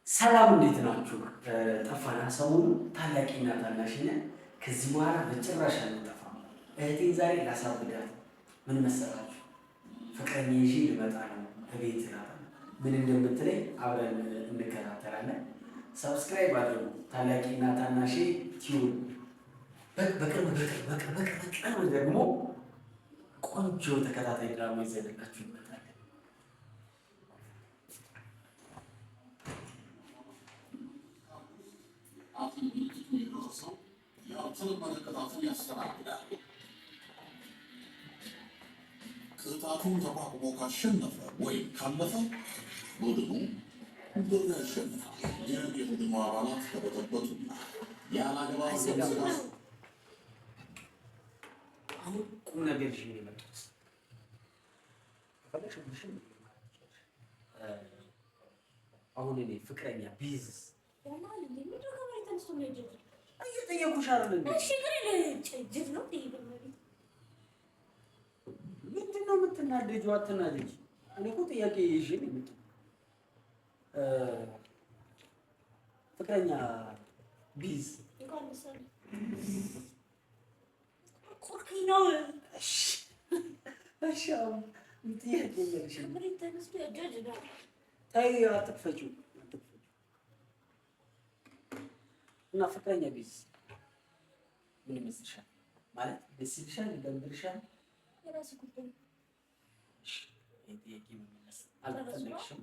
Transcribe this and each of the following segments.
ሰላም እንዴት ናችሁ? ጠፋና ሰሞኑን ታላቂና ታናሽ ነን። ከዚህ በኋላ በጭራሽ አንጠፋም። እህቴን ዛሬ ላሳብዳት። ምን መሰላችሁ? ፍቅረኛ ይዤ ልመጣ ነው እቤት እላታለሁ። ምን እንደምትለኝ አብረን እንከታተላለን። Subscribe አድርጉ። ታላቂና ታናሽ Tube። በቅርብ በቅርብ በቅርብ በቅርብ ደግሞ ቆንጆ ተከታታይ ድራማ ይዘንላችሁ ይመጣል። የደረሰው ያልተለመደ ቅጣትን ያስተናግዳል። ቅጣቱን ተቋቁሞ ካሸነፈ ወይም ካለፈ ቡድኑ ብር ያሸንፋል። ግን የቡድኑ አባላት ከበጠበጡና ያላግባብ ገንዘብ አሁን ቁም ነገር ይዤ ነው የመጣሁት። ከፈለግሽ ብርሽን አሁን እኔ ፍቅረኛ ቢይዝስ እየጠየኩሽ አይደል እንዴ? ምንድን ነው የምትናደጂው? አትናደጂ። እኔ እኮ ጥያቄ ይዤ ነው የመጣሁት። ፍቅረኛ ቢይዝ እሺ፣ አሁን ጥያቄ ተይ፣ አትክፈቺው እና ፍቅረኛ ቢይዝ ምን ይመስልሻል? ማለት ደስ ይልሻል? ይደብርሻል? ጥያቄ መመለስ አልፈለግሽም?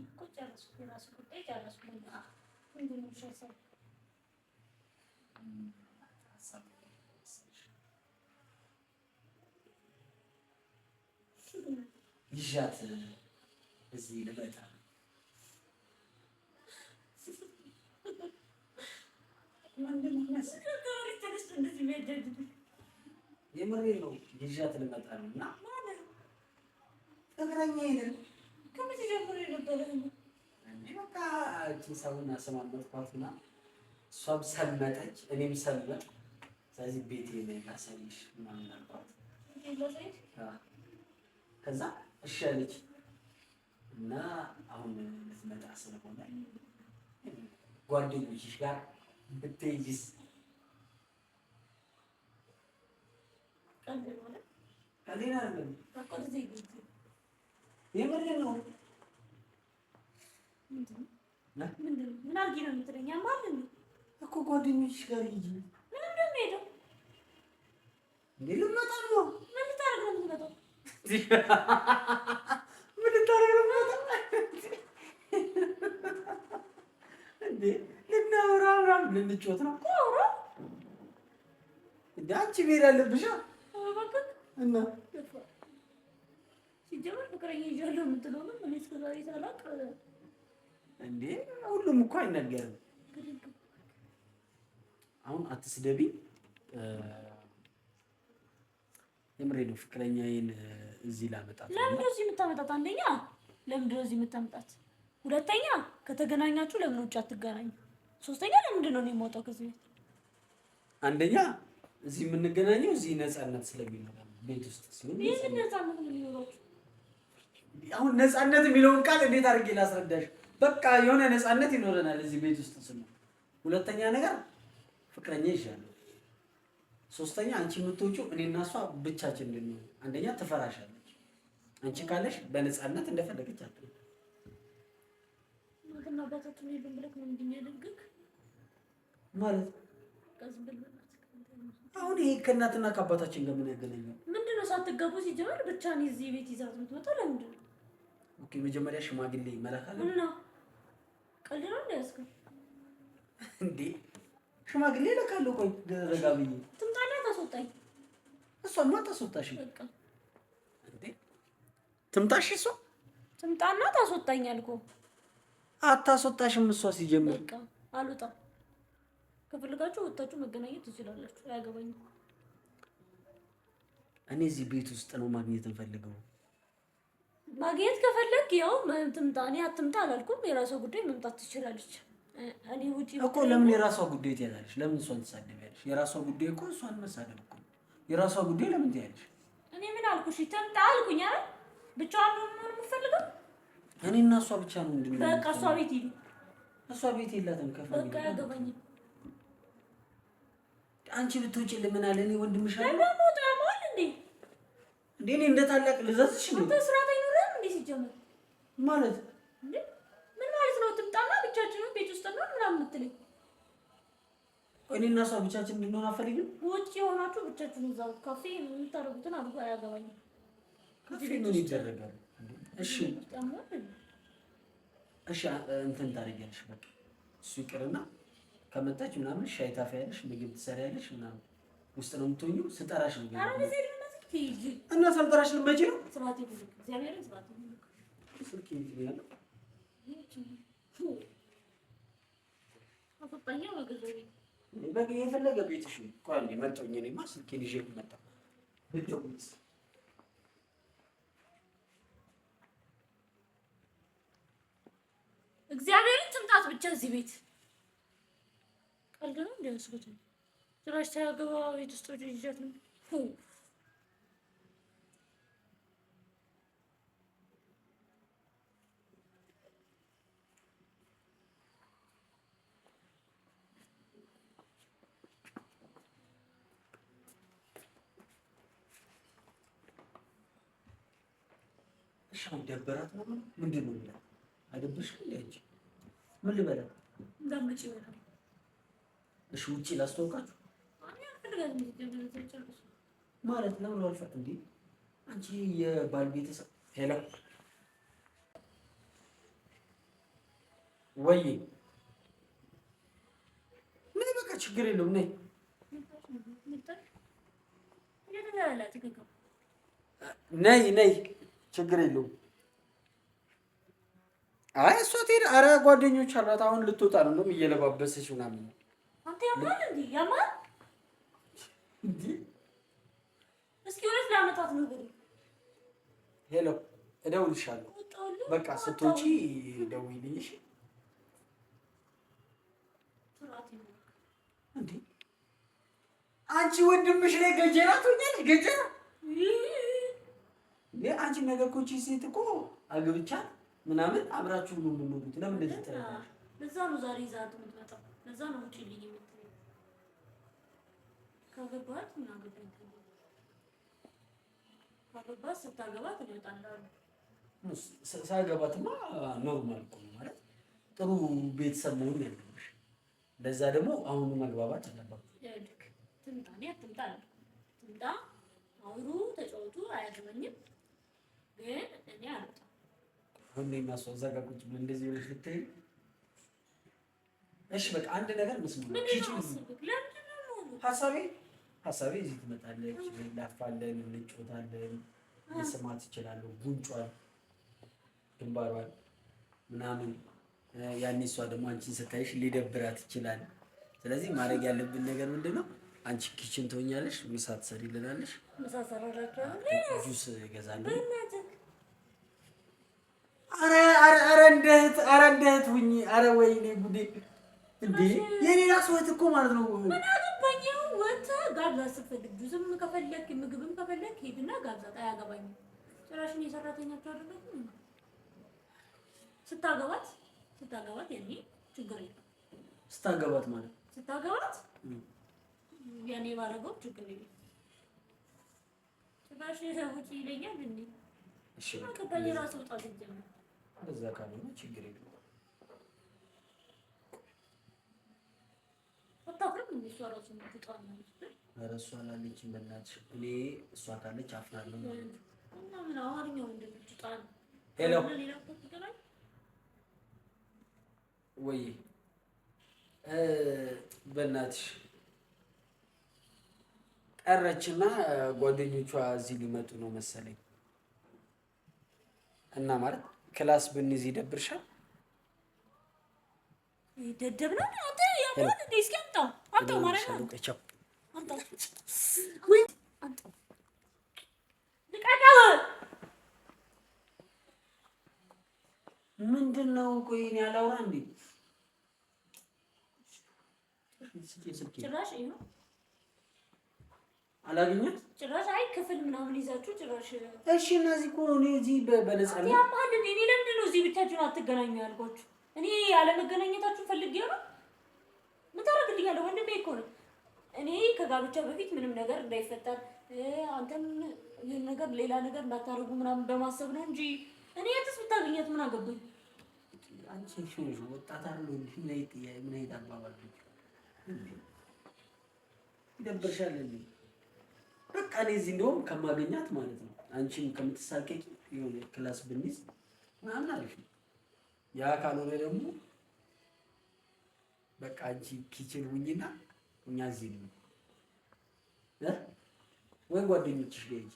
ይዣት እዚህ ልመጣ የምሬን ነው። ይዣት ልመጣ ነው እና ፍቅረኛ ይልን በቃ እችን ሰውን አሰማመጥኳትና እሷም ሰመጠች፣ እኔም ሰመጥ። ስለዚህ ቤቴ ላይ ላሳይሽ ምናምን አልኳት። ከዛ እሺ አለች እና አሁን ልትመጣ ስለሆነ ጓደኞችሽ ጋር ብትይዝስ? ቀልዴን አይደለም፣ የምሬን ነው። ምን አድርጊ ነው የምትለኝ? እኮ ጓደኞችሽ ጋር ሂጂ። እንዴ ልመጣ ነው። ምን ልታደርግ ነው የምትመጣው? ምን ልታደርግ ነው የምትመጣው? እንዴ ልናወራ ምናምን ልንጮት ነው እንዴ? አንቺ መሄድ አለብሽ። እና ሲጀመር ፍቅረኛ ይዣለሁ የምትለውንም እኔ እስከ ዛሬ ሳላውቅ እንዴ ሁሉም እኮ አይናገርም። አሁን አትስደቢ። የምሬ ነው። ፍቅረኛዬን እዚህ ላመጣት። ለምንድን ነው እዚህ የምታመጣት? አንደኛ ለምንድን ነው እዚህ የምታመጣት? ሁለተኛ ከተገናኛችሁ ለምን ውጭ አትገናኙ? ሶስተኛ ለምንድን ነው እኔ የምወጣው ከዚህ ቤት? አንደኛ እዚህ የምንገናኘው እዚህ ነፃነት ስለሚኖር ቤት ውስጥ ሲሆን፣ ይህን ነፃነት ነው የሚኖራችሁ። አሁን ነፃነት የሚለውን ቃል እንዴት አድርጌ ላስረዳሽ? በቃ የሆነ ነፃነት ይኖረናል እዚህ ቤት ውስጥ ስንሆን። ሁለተኛ ነገር ፍቅረኛ ይዣለሁ። ሶስተኛ አንቺ የምትወጪው እኔና እሷ ብቻችን እንድንሆን። አንደኛ ትፈራሻለች። አንቺ ካለሽ በነፃነት እንደፈለገች አትሆንም። እናትና አባታችን የሉም ብለህ ነው እንዲህ ማለት አሁን ይሄ ከእናትና ከአባታችን ጋር ምን ያገናኛል? ምንድን ነው ሳትገቡ ሲጀመር ብቻህን እዚህ ቤት ይዛት የምትመጣው ለምንድን ነው? Okay መጀመሪያ ሽማግሌ መላክ አለ እና ቀልድ ነው እንደ እንዴ? ሽማግሌ እልካለሁ። ቆይ ረጋ ብዬ ትምጣና ታስወጣኝ። እሷማ አታስወጣሽም እንዴ? ትምጣሽ፣ እሷ ትምጣና ታስወጣኝ አልኩህ። አታስወጣሽም እሷ ሲጀምር። በቃ አልወጣም። ከፈለጋችሁ ወጣችሁ መገናኘት ትችላላችሁ። አያገባኝም። እኔ እዚህ ቤት ውስጥ ነው ማግኘት እንፈልገው። ማግኘት ከፈለግ ያው ትምጣ። እኔ አትምጣ አላልኩም። የራሷ ጉዳይ መምጣት ትችላለች። እኔ ውጪ እኮ ለምን የራሷ ጉዳይ ትያለሽ? ለምን እሷን ትሳደቢያለሽ? የራሷ ጉዳይ እኮ እሷን መሳደብ እኮ የራሷ ጉዳይ ለምን ትያለሽ? እኔ ምን አልኩሽ? ትምጣ አልኩኝ አይደል? ብቻዋን ነው የምፈልገው እኔ እና እሷ ብቻ ነው እንድንሆን። በቃ እሷ ቤት ሂዱ። እሷ ቤት የላትም። ከ family በቃ አያገባኝም። አንቺ ብትወጪ ለምን አለ እኔ ወንድምሽ አለ እንዴ? እንዴ እኔ እንደ ታላቅ ልዘዝሽ ነው። አንተ ስርዓት አይኖርህም እንዴ ሲጀመር? ማለት እንዴ ምን ማለት ነው? ትምጣና ብቻችንን ቤት ውስጥ ነው ምናምን የምትለኝ? እኔ እና እሷ ብቻችን እንድንሆን አትፈልጊም? ውጭ የሆናችሁ ብቻችሁን እዛው ካፌ የምታደርጉትን አድርጉ። አያገባኝም። ካፌ ምን ይደረጋል? እሺ እሺ እንትን ታደርጊያለሽ። በቃ እሱ ይቅርና ከመጣች ምናምን ሻይ ታፈያለሽ፣ ምግብ ትሰሪያለሽ ምናምን ውስጥ ነው የምትሆኚው። ስጠራሽ ነው እና ሳልጠራሽ ልመጪ ነው። ስልክ ያለው በቃ የፈለገ ቤትሽ ነው። ቆይ አንዴ መጣሁኝ። እኔማ ስልኬን ይዤ መጣሁ። እግዚአብሔርን ትምጣት ብቻ እዚህ ቤት ቀልድ ነው እንዴ? ያስኩት ጭራሽ ሳያገባ ቤት ውስጥ ወደ ይዣት ነው። እሺ አሁን ደበራት ነው ምንድን ነው የሚላት? አይደብርሽም እንዴ አንቺ? ምን ልበላት? እንዳትመጪ ይበላል። እሺ ውጪ ላስተዋውቃችሁ ማለት ነው። አልፈ እንዴ አንቺ የባል ቤተሰብ hello፣ ወይ ነይ፣ በቃ ችግር የለውም ነይ ነይ ነይ፣ ችግር የለውም። አይ እሷ ትሄድ። ኧረ ጓደኞች አሏት። አሁን ልትወጣ ነው። እንደውም እየለባበሰች ምናምን ነው። አንተ ያማል እንዴ? ያማል እንዴ? እስኪ እውነት ለአመታት ነው እንግዲህ። Hello፣ እደውልልሻለሁ። በቃ ስትወጪ ደውይልኝ። እሺ። እንዴ አንቺ ወንድምሽ ላይ ገጀራ ትሆኛለሽ። ገጀራ እንዴ አንቺ ነገር እኮ ይህቺ ሴት እኮ አግብቻት ምናምን አብራችሁ ነው የምንኖሩት። ለምን እንደዚህ ትላለሽ? ለዛ ነው ዛሬ ይዛት የምትመጣው። ለዛ ነው ውጪ ልኝ የምትለኝ። ካገባት ምን አገባኝ? ካገባት ስታገባት እኔ እወጣለሁ። ሳገባትማ normal እኮ ነው ማለት ጥሩ ቤተሰብ መሆን ያለብሽ። ለዛ ደግሞ አሁኑ መግባባት አለባችሁ። ይኸውልህ ትምጣ፣ እኔ አትምጣ አላልኩም። ትምጣ፣ አውሩ፣ ተጫወቱ፣ አያገባኝም። ግን እኔ አልወጣም። አሁን እኔና እሷ እዛ ጋር ቁጭ ብለን እንደዚህ ብለሽ ልትሄጂ? እሺ በቃ አንድ ነገር መስማ ምንድን ነው ሀሳብህ? ለምንድን ነው የምሆነው? ሀሳቤ ሀሳቤ እዚህ ትመጣለች፣ እንላፋለን፣ እንጮታለን፣ ልስማት እችላለሁ፣ ጉንጯን፣ ግንባሯን ምናምን። ያኔ እሷ ደግሞ አንቺን ስታይሽ ሊደብራት ይችላል። ስለዚህ ማድረግ ያለብን ነገር ምንድን ነው? አንቺ kitchen ትሆኛለሽ፣ ምሳ ትሰሪልናለሽ፣ ምሳ እሰራላችኋለሁ። ጁስ እገዛለሁ። በእናትህ ኧረ ኧረ ኧረ እንደ እህት ኧረ እንደ እህት ሁኚ። ኧረ ወይኔ ጉዴ! እንዴ የኔ ራስ እህት እኮ ማለት ነው። ምን አገባኝ? ወጥተህ ጋብዛት ስትፈልግ፣ ጁስም ከፈለክ ምግብም ከፈለክ ሂድና ጋብዛት። አያገባኝም። ጭራሽ እኔ ሰራተኛቸው አይደለሁም። ስታገባት ስታገባት ያኔ ችግር የለም። ስታገባት ማለት ስታገባት ያኔ ባረገው ችግር የለም። ጭራሽ ውጪ ይለኛል እንዴ? እሺ ምን በቃ አገባኝ? ራስ ወጣ ሲጀመር እንደዛ ካልሆነ ችግር የለም። አታፍርም እንዴ? እሷ ራሱ የምትወጣ ነው ስትል ኧረ እሷ አላለችም። በእናትሽ እኔ እሷ ካለች አፍራለሁ ማለት ነው። እና ምን አማርኛው ምንድን ነው? ትውጣ ነው። Hello ሌላ ቦታ ትገናኝ ወይ በእናትሽ ቀረችና ጓደኞቿ እዚህ ሊመጡ ነው መሰለኝ። እና ማለት class ብንይዝ ይደብርሻል? ደደብ ነው አንተ። ያማል እንዴ? እስኪ አምጣው አምጣው፣ ማርያም እደውልልሻለሁ። ቆይ ቻው። አምጣው፣ ወይ አምጣው፣ ልቀቀው። ምንድን ነው? ቆይ እኔ አላውራ እንዴ? ስልኬን ጭራሽ ይኸው አላገኛት። ጭራሽ አይ ክፍል ምናምን ይዛችሁ ጭራሽ እሺ እና እዚህ እኮ እኔ እዚህ በነፃ ነው። ያማል እንዴ? እኔ ለምንድን ነው እዚህ ብቻችሁን አትገናኙ ያልኳችሁ? እኔ ያለመገናኘታችሁን ፈልጌ ነው። ምን ታደርግልኛለህ? ወንድሜ እኮ ነው። እኔ ከጋብቻ በፊት ምንም ነገር እንዳይፈጠር አንተም ይህን ነገር ሌላ ነገር እንዳታደርጉ ምናምን በማሰብ ነው እንጂ እኔ የትስ ብታገኛት ምን አገባኝ? አንቺ ወጣት አይደል? ምን አይነት አባባል ነው? ይደብርሻል እንዴ? በቃ እኔ እዚህ እንደውም ከማገኛት ማለት ነው አንቺም ከምትሳቀቂ የሆነ class ብንይዝ ምናምን አሪፍ ነው። ያ ካልሆነ ደግሞ በቃ አንቺ kitchen ሁኚና እኛ እዚህ ነው ወይ ጓደኞችሽ ጋር ሂጂ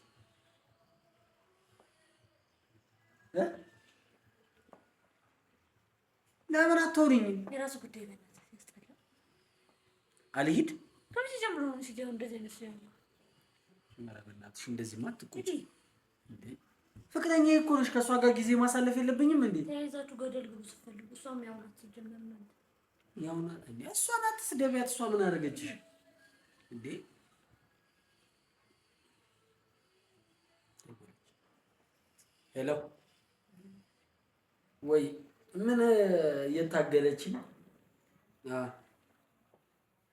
እ ለምን አታወሪኝም? የራሱ ጉዳይ በእናትህ ያስጠላል። አልሂድ ከመቼ ጀምሮ ነው ሲጀምር እንደዚህ አይነት ሲጀምር? ኧረ በእናትሽ እንደዚህማ አትቆጪ እንዴ! ፍቅረኛዬ እኮ ነሽ። ከእሷ ጋር ጊዜ ማሳለፍ የለብኝም እንዴ? ተያይዛችሁ ገደል ግቡ ስትፈልጉ። እሷም ያው ናት ሲጀመር እናንተ ያው ናት እንዴ? እሷን አትስደቢያት። እሷ ምን አደረገችሽ እንዴ? Hello ወይ ምን እየታገለችኝ?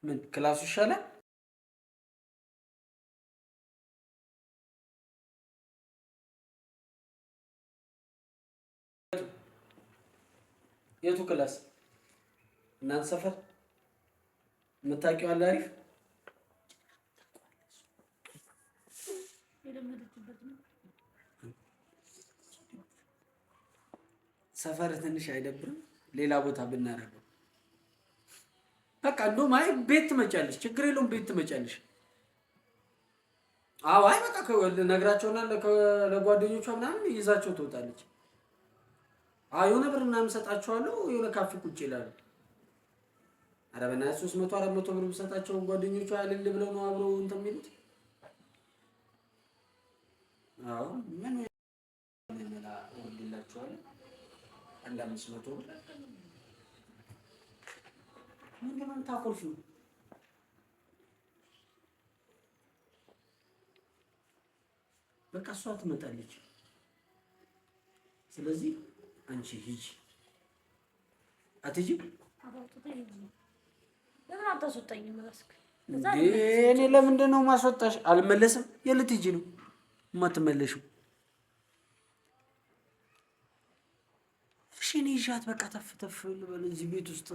ምን class ኡ ይሻላል? የቱ class? እናንተ ሰፈር የምታውቂው አለ? አሪፍ የለመደችበት ነው። ሰፈር ትንሽ አይደብርም? ሌላ ቦታ ብናደርገው በቃ እንደውም አይ ቤት ትመጫለሽ፣ ችግር የለውም ቤት ትመጫለሽ። አዎ አይ በቃ ነግራቸውና ለጓደኞቿ ምናምን ይዛቸው ትወጣለች። አዎ የሆነ ብር ምናምን ሰጣቸዋለሁ፣ የሆነ ካፌ ቁጭ ይላሉ። ኧረ በእናትህ 300 400 ብር ብሰጣቸው ጓደኞቿ እልል ብለው ነው አብረው እንትን የሚሉት። አዎ ምን እወርድላቸዋለሁ አንድ 500 ብር። ምንድን ነው የምታኮርፊው? በቃ እሷ ትመጣለች። ስለዚህ አንቺ ሂጂ። አትሄጂም? ለምን አታስወጣኝም? እራስህ እኔ ለምንድን ነው የማስወጣሽ? አልመለስም። የት ልትሄጂ ነው የማትመለሺው? እሺ እኔ ይዣት በቃ ተፍ ተፍ ልበል እዚህ ቤት ውስጥ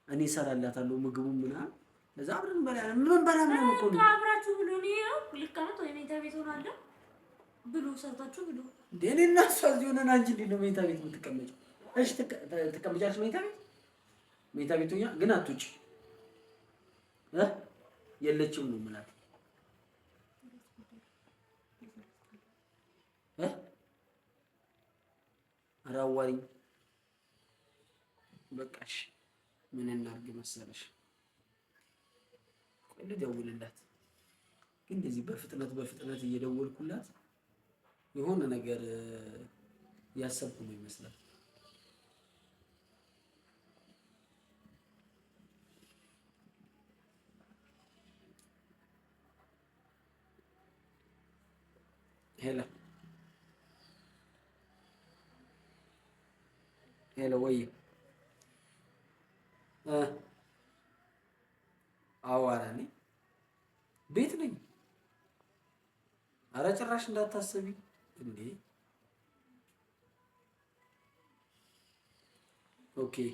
እኔ እሰራላታለሁ ምግቡን ምናምን፣ ከዛ አብረን እንበላለን። ምን በላ ምናምን እኮ ነው አብራችሁ ብሉ። እኔ ያው ልቀመጥ ወይ መኝታ ቤት ሆናለሁ። ብሉ፣ ሰርታችሁ ብሉ። እንደ እኔ እና እሷ እዚህ ሆነን አንቺ እንዴት ነው መኝታ ቤት የምትቀመጪው? እሺ ትቀመጫለሽ መኝታ ቤት? መኝታ ቤት ሆኛ ግን አትውጪ እ የለችም ነው የምላት እ ኧረ አዋሪኝ በቃ እሺ። ምን እናድርግ መሰለሽ? ቆይ ልደውልላት። ግን እንደዚህ በፍጥነት በፍጥነት እየደወልኩላት የሆነ ነገር ያሰብኩ ነው ይመስላል። Hello hello፣ ወይ አዋራ ነኝ፣ ቤት ነኝ። አረ ጭራሽ እንዳታስቢ እንዴ። Okay፣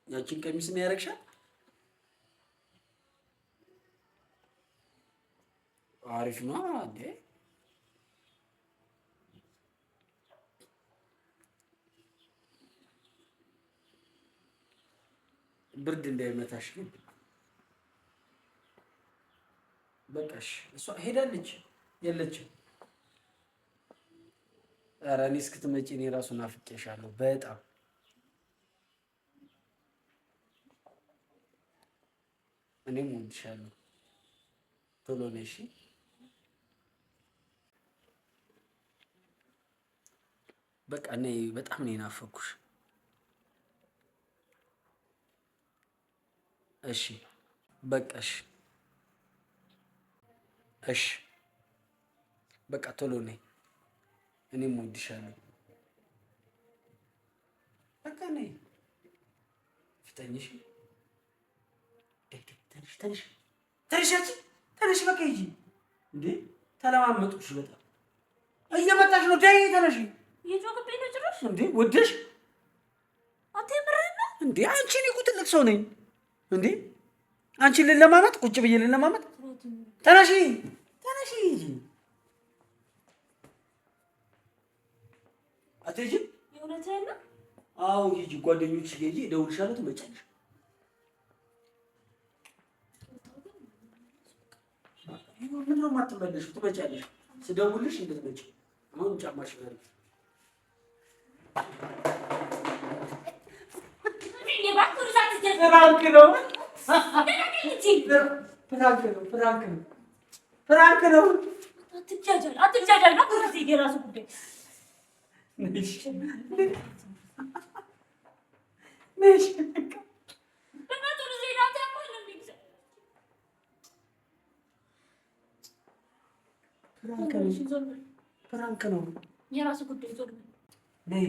ያቺን ቀሚስ ነው ያደረግሻት? አሪፍ ነው እንዴ። ብርድ እንዳይመታሽ ግን በቃሽ። እሷ ሄዳለች የለችም። ኧረ እኔ እስክትመጪ እኔ እራሱ ናፍቄሻለሁ በጣም። እኔም እወድሻለሁ። ቶሎ ነይ እሺ። በቃ እኔ በጣም ነው የናፈኩሽ። እሺ በቃ እሺ፣ እሺ በቃ ቶሎ ነይ። እኔም እወድሻለሁ። በቃ ነይ ፍጠኝሽ። ተነሽ ተነሽ ተነሽ ተነሽ፣ በቃ ሂጂ። እንዴ ተለማመጥኩሽ በጣም እየመጣሽ ነው። ደይ ተነሽ። እየጮህብኝ ነው ጭራሽ። እንዴ ወደሽ አንተ የምርህን ነው እንዴ? አንቺ እኔ እኮ ትልቅ ሰው ነኝ እንዴ። አንቺን ልለማመጥ ቁጭ ብዬ ልለማመጥ? ተነሺ ተነሺ። ሂጂ። አትሄጂም? የእውነትህን ነው? አዎ ሂጂ። ጓደኞችሽ ጋር ሂጂ፣ እደውልልሻለሁ፣ ትመጫለሽ። ምንድን ነው የማትመለሺው? ትመጫለሽ። ስደውልሽ እንድትመጪ። አሁን ጫማሽ ጋር prank ነው፣ prank ነው፣ prank ነው፣ prank ነው። አትጃጃል፣ አትጃጃል። እባክህ የራሱ ጉዳይ። prank ነው፣ የራሱ ጉዳይ። ዞር ነይ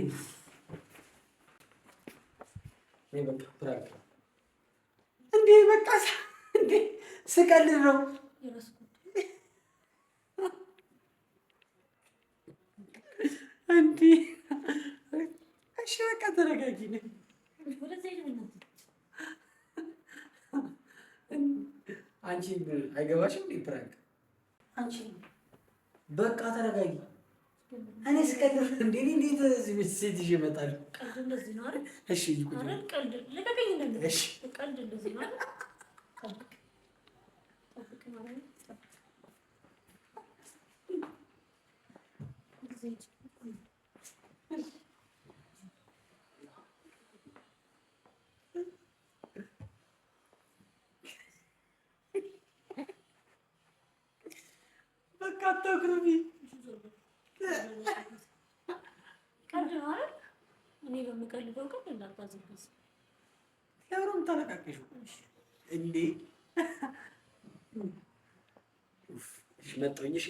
ነይ፣ በቃ prank ነው። እንዴ በቃ እንዴ ስቀልድ ነው። እንዴ እሺ በቃ ተረጋጊ። አንቺ አይገባሽም እንዴ prank? አንቺ በቃ ተረጋጊ። እኔ ስቀልድ እንዴ እኔ እንዴት እዚህ ቤት ሴት ይዤ እመጣለሁ? ቀልድ እንደዚህ ነው አይደል? እሺ ቁጭ በይ። ቀልድ ልቀቀኝ። እንደዚህ እሺ ቀልድ እንደዚህ ነው አይደል? ጠብቅ ጠብቅ ማለት ነው። ጠብቅ በቃ አታኩርፊ። ቀልድ ነው አይደል? እኔ በምቀልደው ቀልድ እንዳታዝብኝ። ለምን የምታለቃቅሺው እንዴ? እሺ መጣሁኝ። እሺ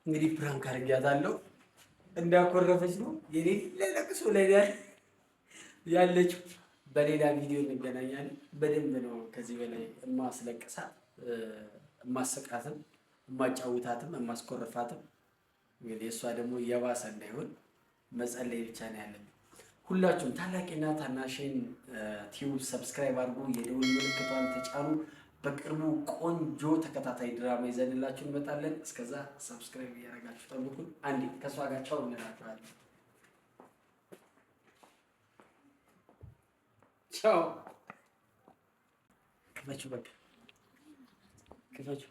እንግዲህ prank አድርጊያታለሁ። እንዳኮረፈች ነው የሌለ ለቅሶ ላይ ያለችው። በሌላ ቪዲዮ እንገናኛለን። በደንብ ነው ከዚህ በላይ እማስለቅሳት፣ እማስቃትም፣ እማጫውታትም፣ እማስኮርፋትም። እንግዲህ እሷ ደግሞ የባሰ እንዳይሆን መጸለይ ብቻ ነው ያለብን። ሁላችሁም ታላቅና ታናሽን ቲዩብ subscribe አድርጉ፣ የደውል ምልክቷን ተጫኑ። በቅርቡ ቆንጆ ተከታታይ ድራማ ይዘንላችሁ እንመጣለን። እስከዛ subscribe እያደረጋችሁ ጠብቁን። አንዴ ከእሷ ጋር ቻው እንላችኋለን። ቻው። ክፈችው፣ በቃ ክፈችው።